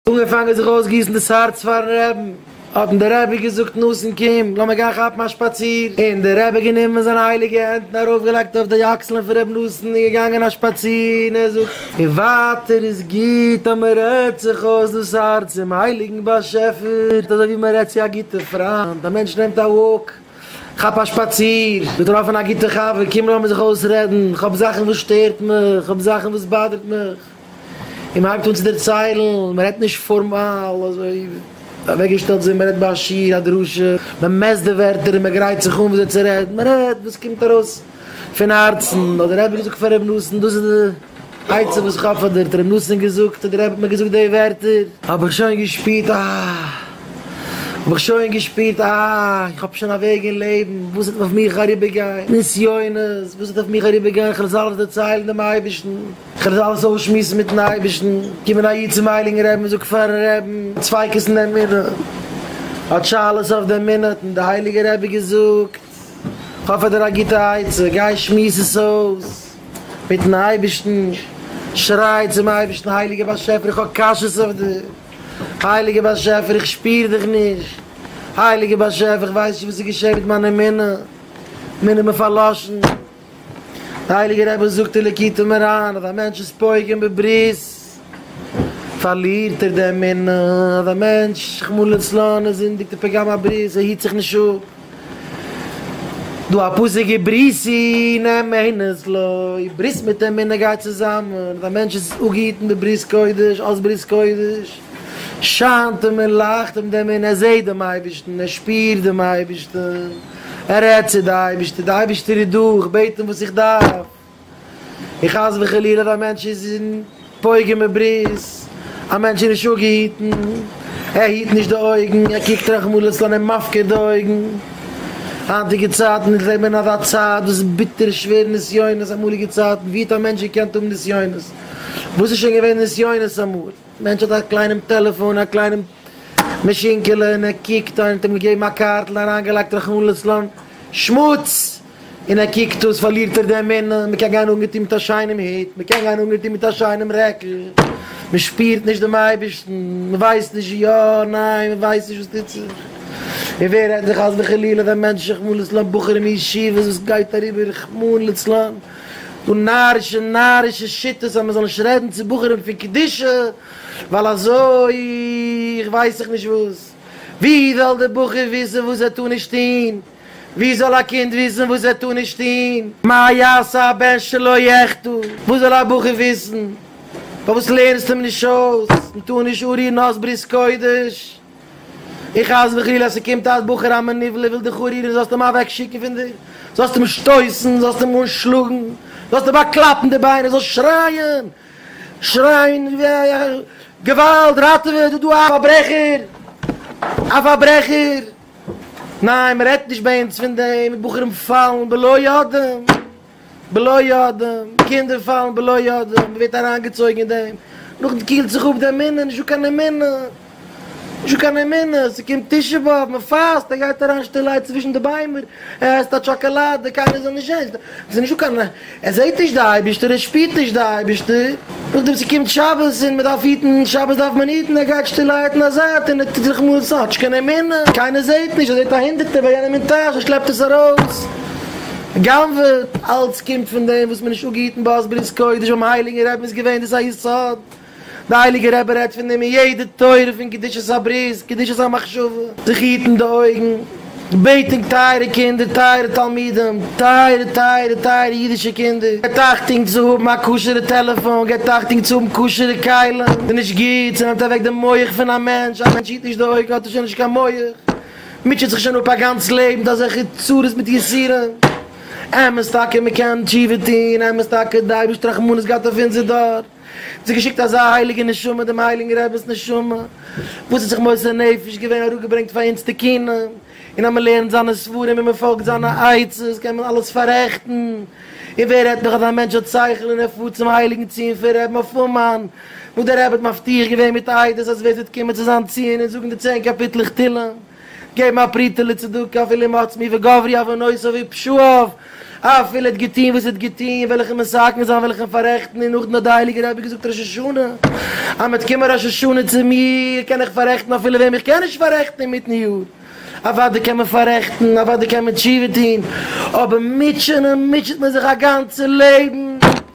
אנגעפאנגען זיך אויסגיסן דאס הארץ פארן רעבן, האט אים דער רבי געזאגט, נתן קום, לאמיר גיין כאפן א שפאציר, און דער רבי גענומען זיינע הייליגע הענט און ארויפגעלייגט אויף די אקסלען פון רבי נתן און געגאנגען א שפאציר, און ער זאגט, און ווייטער איז גוט אז מען רעדט זיך אויס דאס הארץ צום הייליגן באשעפער, אזוי ווי מען רעדט צו א גוטע פריינד, א מענטש נעמט א walk, כאפ א שפאציר, געטראפן א גוטע חבר, קום לאמיר זיך אויסרעדן, כ'האב זאכן וואס שטערט מיך, כ'האב זאכן וואס באדערט מיך. און מען הייבט אן צו דערציילן, מען רעדט נישט פארמאל אזוי אוועקגעשטעלט אזוי מען רעדט ביי א שיעור א דרשה, מען מעסט די ווערטער און מען גרייט זיך אן וויאזוי צו רעדן, מען רעדט וואס קומט ארויס פון הארצן, האט דער רבי געזאגט פאר ר' נתן, דאס איז די עצה וואס איך האב פאר דיר, האט ר' נתן געזאגט, האט דער רבי מיר געזאגט די ווערטער, האב איך שוין געשפירט אה. האב איך שוין געשפירט אה, איך האב שוין א וועג אין לעבן, וואס וועט אויף מיך אריבערגיין, נסיונות, וואס וועט אויף מיך אריבערגיין, איך וועל עס אלעס דערציילן דעם אייבערשטן, איך וועל עס אלעס אויסשמועסן מיטן אייבערשטן, קומען א איד צום הייליגן רעבן און זאגט פארן רעבן, ספיקות אין די אמונה, האט שאלות אויף די אמונה, האט אים דער הייליגער רבי געזאגט, איך האב פאר דיר א גוטע עצה, גיי שמועס עס אויס מיטן אייבערשטן, שריי צום אייבערשטן, הייליגער באשעפער איך האב קשיות אויף דיר. הייליגער באשעפער איך שפיר דיך נישט, הייליגער באשעפער איך ווייס נישט וואס איז געשען מיט מיין אמונה, אמונה איז מיר פארלאשן, דער הייליגער רבי זאגט אין ליקוטי מוהר"ן אז א מענטש איז פוגם בברית פארלירט ער די אמונה, אז א מענטש רחמנא לצלן ער זינדיגט די פגם הברית ער היט זיך נישט אפ, דא א פסוק ובריתי נאמנת לו, ברית מיט אמונה גייט צוזאמען, אז א מענטש איז אפגעהיטן בברית קודש, אות ברית קודש, שיינט אים און לייכט אים די אמונה, ער זעט דעם אייבערשטן, ער שפירט דעם אייבערשטן, ער רעדט צו די אייבערשטער, די אייבערשטער איז דא, איך בעט אים וואס איך דארף. און חס וחלילה אז א מענטש איז אין פוגם בברית, א מענטש איז נישט אפגעהיטן, ער היט נישט די אויגן, ער קוקט רחמנא לצלן ער מפקיר די אויגן, היינטיגע צייטן אונז לעבן אין אזא צייט וואס איז ביטער שווער נסיונות, אמאליגע צייטן ווי האט א מענטש געקענט האבן נסיונות? וואס איז שוין געווען נסיונות אמאל? מענטש האט א קליינעם טעלעפאן, א קליינעם מאשינקעלע און ער קוקט, איינער האט אים געגעבן א קארטל אריינגעלייגט רחמנא לצלן שמוץ! און ער קוקט אויס פארלירט ער די אמונה, מען קען גיין אנגעטון מיט א שיינעם הוט, מען קען גיין אנגעטון מיט א שיינעם רעקל, מען שפירט נישט דעם אייבערשטן, מען ווייסט נישט יא ניין, מען ווייסט נישט וואס טוט זיך, און ווער רעדט זיך חס וחלילה ווען מענטשן רחמנא לצלן בחורים אין ישיבות וואס גייט אריבער רחמנא לצלן דא נארישע נארישע שיטות אז מען זאל נישט רעדן צו בחורים פון קדושה ווייל אזוי איך ווייס איך נישט וואס, ווי זאל דער בחור וויסן וואס ער טאר נישט טון? ווי זאל א קינד וויסן וואס ער טאר נישט טון? מה יעשה הבן שלא יחטא? וואס זאל א בחור וויסן? פארוואס לערנסטו אים נישט אויס? מען טאר נישט אנרירן אות ברית קודש. און חס וחלילה אז ס'קומט א בחור א מנוול ער וויל דיך אנרירן זאלסטו אים אוועקשיקן פון דיר, זאלסט אים שטויסן, זאלסט אים אנשלאגן, זאלסט אים באקלאפן די ביינער, זאלסט שרייען, שרייען געוואלד ראטעווע, דא דא א פארברעכער, א פארברעכער. ניין מען רעדט נישט ביי אונז פון דעם, בחורים פאלן בלא יודעים, בלא יודעים, קינדער פאלן בלא יודעים, מען ווערט אריינגעצויגן אין דעם, נאכדעם קילט זיך אפ די אמונה, נישטא קיין אמונה, נישטא קיין אמונה, ס'קומט תשעה באב, מען פאסט, ער גייט אריין שטילערהייט צווישן די ביימער, ער עסט א טשאקאלאדע, קיינער זאל נישט זען, ס'איז נישטא קיין. ער זעט נישט די אייבערשטער, ער שפירט נישט די אייבערשטער, נאכדעם ס'קומט שבת און מ'דארף היטן, שבת דארף מען היטן, ער גייט שטילערהייט אין א זייט און ער טוט זיך מאל ס'האט נישט קיין אמונה, קיינער זעט נישט, ער זעט א הונדערטער ביי יענעם אין טאש, ער שלעפט עס ארויס, גנב'עט, אלץ קומט פון דעם וואס מ'איז נישט אפגעהיטן באות ברית קודש, ביים הייליגן רבי'ן איז געווען דאס א יסוד. די הייליגע רבי רעדט פון דעם אין יעדע תורה פון קדושת הברית, קדושת המחשבה, זיך היטן די אויגן, בעט ענק טייערע קינדער, טייערע תלמידים, טייערע טייערע טייערע אידישע קינדער, געבט אכטונג צו האבן א כשר'ע טעלעפאן, געבט אכטונג צו האבן כשר'ע כלים, ס'איז נישט גוט, ס'נעמט אוועק די מח פון א מענטש, א מענטש היט נישט די אויגן האט ער שוין נישט קיין מח, מוטשעט זיך שוין אפ א גאנץ לעבן מיט אזעלכע צרות מיט יסורים, אמת טאקע מ'קען תשובה טון, אמת טאקע די אייבערשטער רחמנות געהאט אויף אונזער דור, זיך געשיקט אזא הייליגע נשמה, דעם הייליגן רבינ'ס נשמה, וואס האט זיך מוסר נפש געווען, אראפגעברענגט פאר אונז תיקונים, און אז מען לערנט זיינע ספרים און מען פאלגט זיינע עצות קען מען אלעס פאררעכטן, און ווער רעדט נאך אז א מענטש האט שכל און ער פארט צום הייליגן ציון פון רבי'ן אויף אומאן, וואס דער רבי האט מבטיח געווען מיט עדות אז ווער ס'וועט קומען צו זיין ציון און זאגן די צען קאפיטלעך תהלים, געבן א פרוטה לצדקה אפילו אם עצמו וגברו עוונותיו ופשעיו. אפילו ער האט געטון וואס ער האט געטון, וועל איך אים מתקן זיין, וועל איך אים פאררעכטן, און נאכדעם האט די הייליגע רבי געזאגט ראש השנה, אז מ'וועט קומען ראש השנה צו מיר, קען איך פאררעכטן אפילו וועם איך קען נישט פאררעכטן אינמיטן יאר. אוודאי קען מען פאררעכטן, אוודאי קען מען תשובה טון, אבער מוטשענען מוטשעט מען זיך א גאנצע לעבן.